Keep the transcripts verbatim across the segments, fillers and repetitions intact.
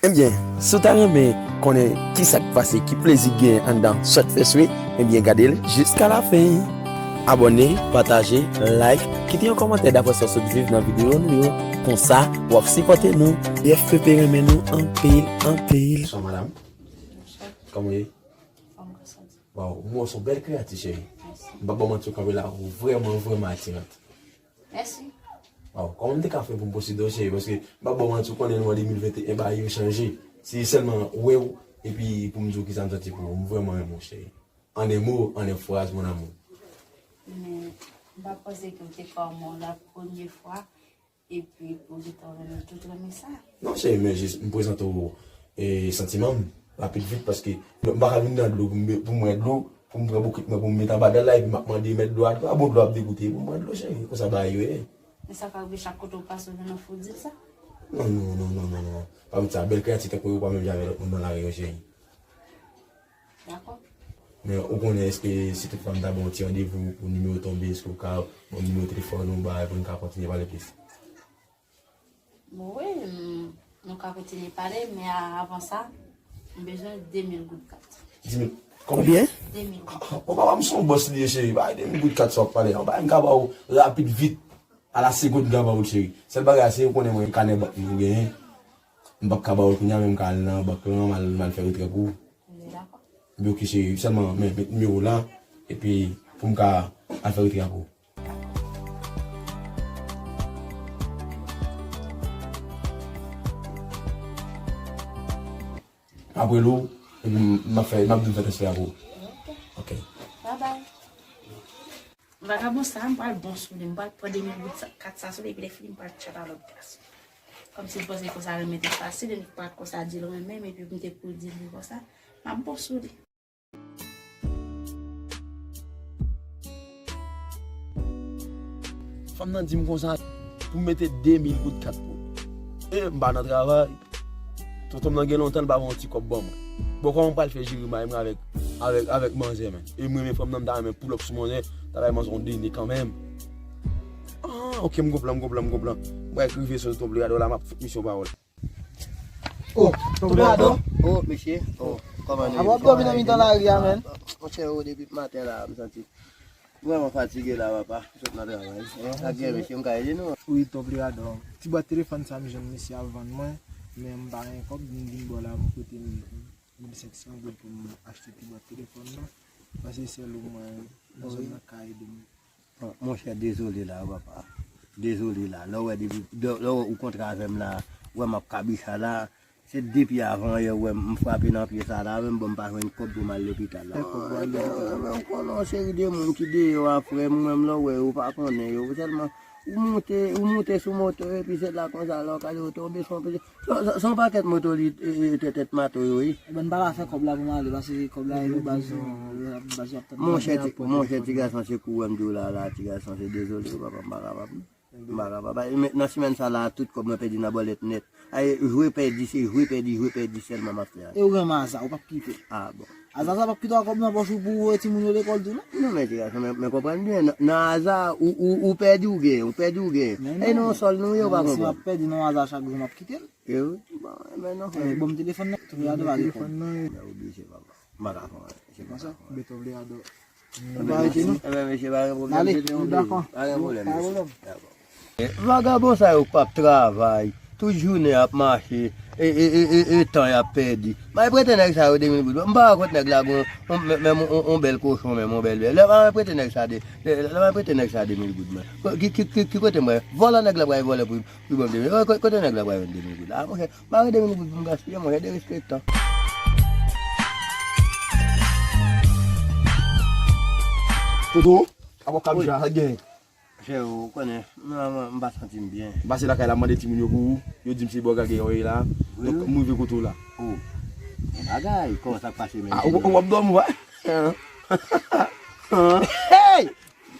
Ebyen, si w ta renmen konnen kisa k pase, ki plezi k genyen anndan Short First Way, ebyen gade l jiska lafen. Abòne, pataje, like, kite yon kòmantè daprè sa w sot viv nan videyo nou yo. Konsa, w ap sipòte nou. F P P renmen nou anpil, anpil. Bonswa, madanm. Kòman w ye? Fòm grasa Dye. Waw, ou se yon bèl kreyati, cheri. Mèsi. M p ap ba w manti, ou kanpe la, ou vrèman, vrèman atirant. Mèsi. Waw, kòman m te ka fè pou m posede w, cheri? Paske, m p ap ba w manti, ou konnen nou an de mil venteyen, bagay yo chanje. Se sèlman wè w, epi pou m di w kisa m santi pou ou. M vrèman renmen w, cheri. En un mot, en une phrase, mon amour. Men, m pa panse ke w te ka wè mwen la premye fwa. Epi pou gentan renmen tout renmen sa. Non, cheri, men jis m prezante w, e, santiman m rapid vit, paske m pa ka vin nan dlo pou m, pou m wè dlo, pou m pran bokit mwen, pou m met anba dal la, epi m ap mande mèt dlo a, a bon dlo ap degoute, pou m pran dlo, cheri, konsa bagay yo ye. Men sa ka rive chak kote w pase, w jwenn yon foudil sa? Non, non, non, non, non, non. Pa met sa, bèl kreyati tankou yo pa menm jan avèk lòt moun nan lari yo, cheri. Dakò. Men ou konnen, èske si tout fwa m ta ba w yon ti randevou pou nimewo tonbe, èske w ka ban m nimewo telefòn ou bay pou n ka kontinye pale plis? Bon, wi, m, nou ka kontinye pale, men a, avan sa, m bezwen de mil goud kat. Di mil. Konbyen? De mil goud. O papa, m se yon bòs li ye, cheri. Bay de mil goud kat sa w ap pale. Yon bagay m ka ba w rapid, vit, a la segonn m ka ba w l, cheri. Sèl bagay, se ou konnen mwen, kanè bank mwen genyen. M p ap ka ba w l kounye a, men m ka al nan bank lan, m al, m al fè retrè pou ou. Ebyen, dakò. Ebyen, oke, cheri, sèlman, men, met nimewo w la, epi pou m ka al fè retrè a pou ou. M ap rele w, epi m, m ap fè, m ap di w fè transfè a pou ou. Oke. Oke. Bye bye. Vagabon sa, m pral bon sou li, m pral pran de mil goud sa, kat sa sou li, epi lè fini, m pral tchat a lòt gason. Kòmsi l panse konsa renmen te fasil, e m pa t konsa di l renmen m, epi m te pou di l li konsa, m ap bon sou li. Fanm nan di m konsa, pou m mete de mil goud kat pou ou. E m pa nan travay. Tonton m nan gen lontan l pa voye yon ti kòb ban mwen. Bon, kòman m pral fè jere mari mwen avèk, avèk, avèk manzè, men? E m renmen fanm nan, m ta renmen pull up sou manzè, ta bay manzè yon dene kanmenm. Ah, oke, m gon plan, m gon plan, m gon plan. M pral rive sou Tonton Plerado la, m ap fout misye yon pawòl. Oh, Tonton Plerado. Oh, mesye. Oh, kòman nou ye? Ap ap dòmi nan mitan lari a, men. Monchè, oh, depi maten la, m santi Vrèman fatige la, papa. Sot nan travay. Sa gen, mesye, m ka ede nou? Wi, Tonton Plerado. Ti bwat telefòn sa m jwenn mesye ap vann mwen, men m pa gen kòb, m vin bò la, m prete m mil senk san goud pou m achte ti bwat telefòn nan. Paske sèl ou mwen nan zòn nan ka ede m. Bon, monchè, dezole la, papa. Dezole la. Lè w wè depi, lè, lè w wè ou kontre avè m la, w wè m ap kabicha la, se depi avan yè w wè m frape nan pye sa la, menm bon m pa jwenn kòb pou m al lopital la. Fè kòb pou al lopital. Men, men, men, ou konnen yon seri de moun ki deyò a, frè m, menm lè w wè yo, ou pa konnen yo. Sèlman, ou moute, ou moute sou moto, epi se la konsa, lè w kale, ou tonbe, se yon, se, se, se yon pakèt moto li, e, e, tèt, tèt mato yo, wi. Ebyen, n pa ka fè kòb la pou m ale, paske kòb la, e pou baz, baz yo ap tann. Monchè, ti, monchè, ti gason, se kou w wè m di w la, la, ti gason, se dezole, papa, m pa kapab. M pa kapab. Ay, men, nan semèn sa la, tout kòb mwen pèdi nan bòlèt nèt. Ay, jwe pèdi, se jwe pèdi, jwe pèdi sèlman m ap fè a. E ou renmen aza, ou p ap kite. Ah, bon. Aza sa p ap kite w ak kòb nan pòch ou pou voye timoun yo lekòl tou, non? Non, men, ti gason, men, men konprann byen. Nan, nan aza, ou, ou, ou pèdi, ou genyen, ou pèdi, ou genyen. E non, sòl nou, yo pa konprann. Si m ap pèdi nan aza chak jou, m ap kite l. E wi, bon, men non, frè. Bon, m telefòn nan, tou ya dwa telefòn nan. Mwen oblije, papa. M pa ka fè anyen, se pa sa. Beto vle adò. Nou pa rete, non? Ebyen, mesye, pa gen pwoblèm, ale, nou dakò. Pa gen pwoblèm, mesye. Dakò. Vagabon sa yo p ap travay, tout jounen ap mache, e, e, e, e, e tan y ap pèdi. M al prete nèg sa yo de mil goud. M pa wè kot nèg la gon, on, men, men, on, on bèl kochon, men, on bèl bèl. Lè m al prete nèg sa de, lè, lè m al prete nèg sa de mil goud, mwen. Ki, ki, ki, ki kote mwen? Vòlè nèg la pral vòlè pou, pou ban m de mil. Ko-, kote nèg la pral jwenn de mil goud la? Ah, monchè, m pa gen de mil goud pou m gaspiye, monchè, derespektan. Toto, ap ap kabicha, sa k genyen? Chè, ou konnen, m, m, m pa santi m byen. M pase lakay la, m mande timoun yo pou ou. Yo di m se bò Gagè yo ye la. Donk, m rive kote w la. Oh. Bon bagay, kòman sa k pase menm? Ah, ou, ou ap dòmi, wè? Hey!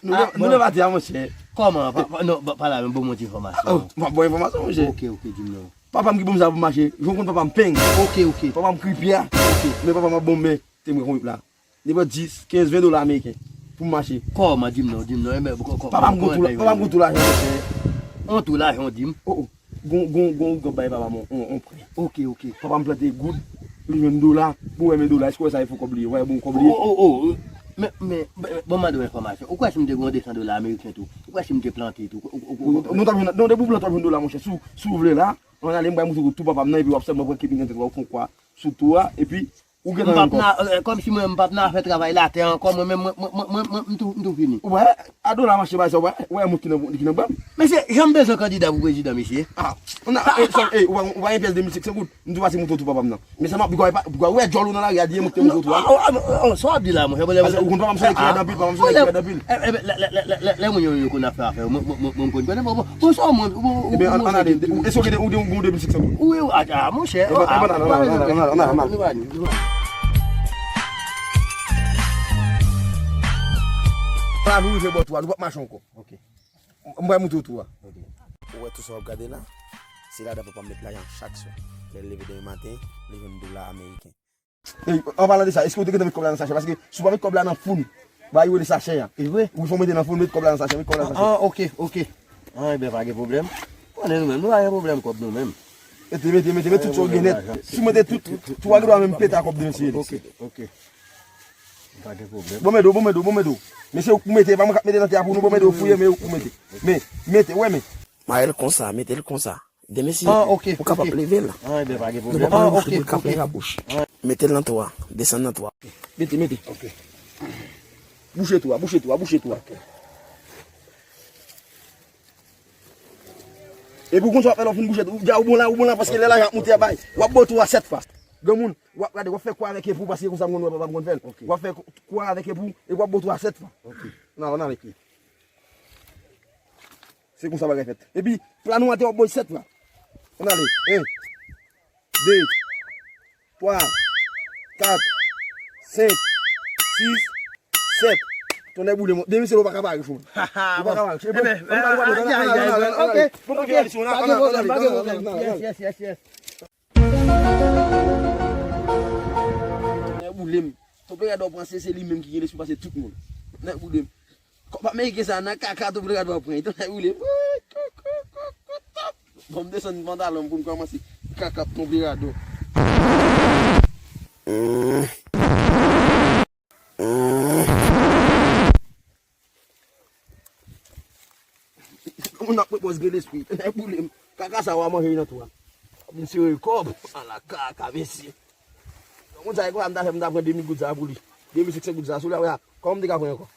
Nou leve maten an, monchè. Kòman? Pa, pa, non, pa, pa la menm, ban m yon ti enfòmasyon. Oh, m ap ba w enfòmasyon, monchè. Oke, oke, di m non. Papa m ki ban m sa pou m mache. Ou konn papa m peng. Oke, oke. Papa m kripya. Oke. Men papa m ap ban m men. Te mwen konn la. Depi dis, kenz, ven dola ameriken pou m mache. Kòman, di m non, di m non, e men, kò-, kò-, papa m gon tou la-, papa m gon tou lajan, monchè. On tou lajan, di m. Oh, oh. Gon, gon, gon, gon bay papa m on, on, on prè. Ok, ok. Papa m plante goud, li jwenn dola. Bon, wè men dola, èske w wè sa e fo kòb li ye? Wè bon kòb li ye? Oh, oh, oh. Men, men, men, bon, mande yon enfòmasyon. Ou kwè si m te gen yon de san dola ameriken tou? Ou kwè si m te plante tou? Ou, ou, ou, ou, Non, w t ap jwenn, non, depi w plante w ap jwenn dola, monchè. Si w, si w vle la, ann ale, m bay moutou tou papa m nan, epi w ap sèlman pran keeping nan tèt ou, w ap fè yon kwa sou tou a, epi ou gentan jwenn kòb. M p ap nan, eh, kòmsi mwen, m p ap nan afè travay latè ankò, mwen menm, mwen, mwen, mwen, mwen, m tou, m tou fini. Ou wè, a dola mache bay sa, w wè, w wè moun ki nan, ki nan bank. Mesye, jan m bezwen kandida pou prezidan, mesye. Ah, ou nan, eh, sa, eh, ou pa, ou pa gen pyès de mil senk san goud, m tou pase mouton tou papa m nan. Men sèlman, bigò, bigò, ou wè djòl ou nan lari a, di e mwen ki te mouton tou a. Ah, ah, ah, sa w ap di la, monchè, paske ou konn papa m se nèg ki rèd anpil, papa m se nèg ki rèd anpil. Eh, eh, lè, lè, lè, lè, lè moun yo, yo konn ap fè afè, mwen, mwen, mwen, mwen konn konnen, bon, bon, bon, sa w mwen, bon, Ebyen, ann ale, ou, èske w gen, ou gen, ou gen yon de mil senk san goud? Wi, wi, a, a, monchè, Ebyen, ann ale, ann ale, ann ale, ann ale, ann ale. La, nou rive bò tou a, nou p ap mache ankò. Ok. M pral montre w tou a. Ok. Ou wè tou sa w ap gade la? Se ladan papa m met lajan chak swa. Lè l leve demen maten, li jwenn dola ameriken. Ey, an palan de sa, èske w te gentan met kòb la nan sachè? Paske si w pa met kòb la nan foun, ba yo rele sachè a. E vre? Wi, fò w mete nan foun, met kòb la nan sachè, met kòb la nan sachè. Ah, ok, ok. Ah, enben, pa gen pwoblèm. Konnen nou menm, nou pa gen pwoblèm kòb nou menm. Mete, mete, mete, met tout sa w gen nèt. Si w mete tout, tout, tout, w a gen dwa menm pete a kòb demen si rele. Ok, ok. Pa gen pwoblèm. Bon, men do, bon, men do, bon, men do. Mesye, ou mete, pa mwen k ap mete nan tè a pou nou, bon, men do, fouye, men ou mete. Men, mete, wè, men. Mare l konsa, mete l konsa. Demen si ou kapab leve l. Ah, enben, pa gen pwoblèm. Ou pa pran bouch li pou l ka fè rabouch. Mete l nan twa, desann nan twa. Mete, mete. Ok. Bouche twa, bouche twa, bouche twa. Ok. Epi w konn sa w ap fè lè w fin bouche, ou dja ou bon la, ou bon la, paske lè lajan ap monte a bay, w ap bo twa sèt fwa. Granmoun, w ap gade, w ap fè kwa avèk epi w, paske konsa m konn wè papa m konn fè l. Ok. W ap fè kwa avèk epi w, epi w ap bo twa sèt fwa. Ok. Nan, nan, nan. Se konsa bagay fèt. Epi, pla nou atè w ap bo sèt fwa. Ann ale. En, de, twa, kat, senk, sis, sèt. Tonnè boule m. Demen se lè w pa ka pare, chou. Ou pa ka pare. Enben, ann ale, ann ale, ann ale, ann ale. Ok, ok. Pa gen pwoblèm, pa gen pwoblèm. Yes, yes, yes, yes. Tonnè boule m. Tonperado pran se, se li menm ki gen lespri pase tout moun. Tonnè boule m. Kòb ameriken sa nan kaka Tonperado pran. Tonnè boule m. Bon, m desann pantalon m pou m kòmanse kaka Tonperado. Moun ap repòz gen lespri. Tonnè boule m. Kaka sa w a manje nan tou a. Ap vin sere kòb. Ala kaka, mesye. Moun sa e konsa m ta fè, m ta pran de mil goud sa pou li. De mil senk san goud sa sou la, wè a. Kòman m te ka pran ankò?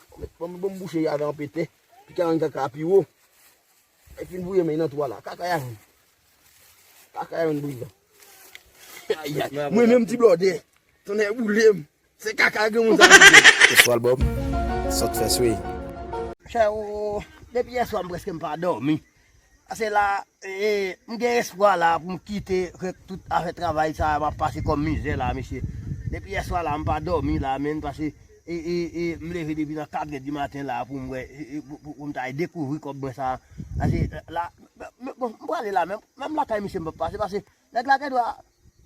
Bon, bon, m bouche avè yon pete. Pike yon kaka pi wo. E fin bouye men nan tou a la. Kaka ya jwenn. Kaka ya jwenn brigan. Ayay. Mwen menm ti blòdè. Tonnè boule m. Se kaka granmoun sa. Oswald Bob, sòt fè swe. Chè, o, depi yèswa m prèske m pa dòmi. Pase la, e, e, m gen espwa la pou m kite, ke tout afè travay sa a m ap pase kòm mizè la, mesye. Depi yèswa la, m pa dòmi la, menm, pase, e, e, e, m leve depi nan katrè di maten la pou m wè, e, e, pou, pou, pou m ta al dekouvri kòb mwen sa a. Pase, la, m, m, bon, m prale la, menm, menm lakay misye m p ap pase, pase nèg la gen dwa,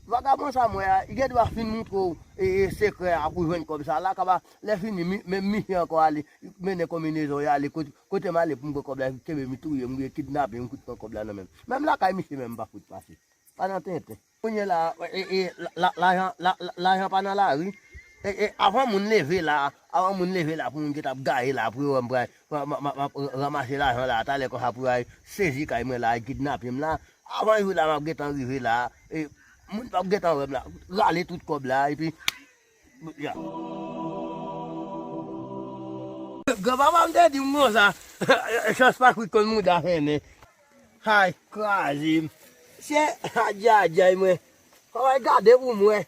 vagabon sa m wè a, li gen dwa fin montre w, e, e, sekrè a pou jwenn kòb sa a. La kaba, lè fini, mi, menm misye ankò ale, mennen konbinezon, y ale kote, kote m ale pou m pran kòb la, kenbe m, touye m, oubyen kidnape m, m fout pran kòb la nan men m. Menm lakay misye menm, m pa fout pase. Pa nan tenten. Kounye la, e, e, la, la, lajan, la, la, lajan pa nan lari. E, e, avan moun leve la, avan moun leve la, pou moun ki t ap gaye la, pou yo wè m pral, m, m, m, m ap ranmase lajan la, talè konsa pou yo al sezi kay mwen la, al kidnape m la. Avan jou la, m ap gentan rive la, e, moun p ap gentan wè m la, rale tout kòb la, epi, ya. Granpapa m te di m konsa, chans pa kwit konn mouda fennen. Hay, kraze m. Chè, adyay, adyay, mwen. Fò w al gade pou mwen.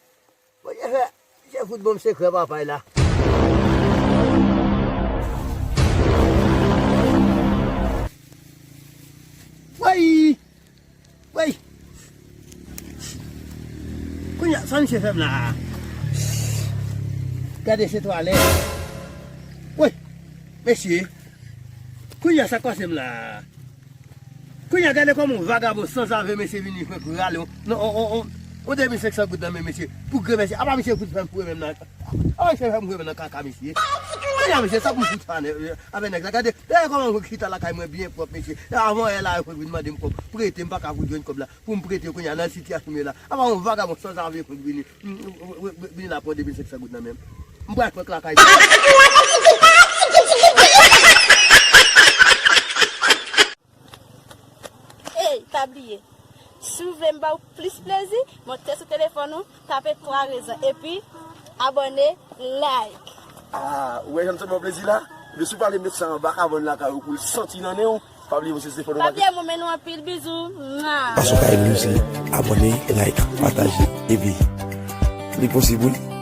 Bondye fè, misye fout ban m sekrè papay la. Woy! Woy! Kounye a, sa misye fè m la a? Gade se twalèt. Woy! Mesye! Kounye a, sa k pase m la a? Kounye a, gade kòman yon vagabon sanzave mesye vini fè pou rale yon, non, on, on, on, on de mil senk san goud nan men mesye. Pou grenmèsi. Apa misye fout fè m foure men m nan, apa misye fè m foure men m nan kaka mesye. Ya, mesye, sa pou m fout sa, nè, avè nèg la. Gade, gade kòman mwen chita lakay mwen byen pwòp, mesye. Avan yè la, yo vin mande m kòb. Prete, m pa ka fout jwenn kòb la. Pou m prete, kounye a, nan sitiyasyon m ye la. Apa yon vagabon sanzave pou vini, vini la pran de mil senk san goud nan men m. M pral pran lakay. Ey, pa bliye. Si w vle m ba w plis plezi, monte sou telefòn ou, tape twa rezon, epi abòne, like. Ah, ou wè jan m te ba w plezi la? Epi si w pa vle met sa anba kabann lakay ou pou l santi nan nen w, pa bliye monte sou telefòn ou. Pa bliye m renmen nou anpil, bizou. Mwa. Paske w ka ede nou, se abòne, like, pataje, epi li posib, wi.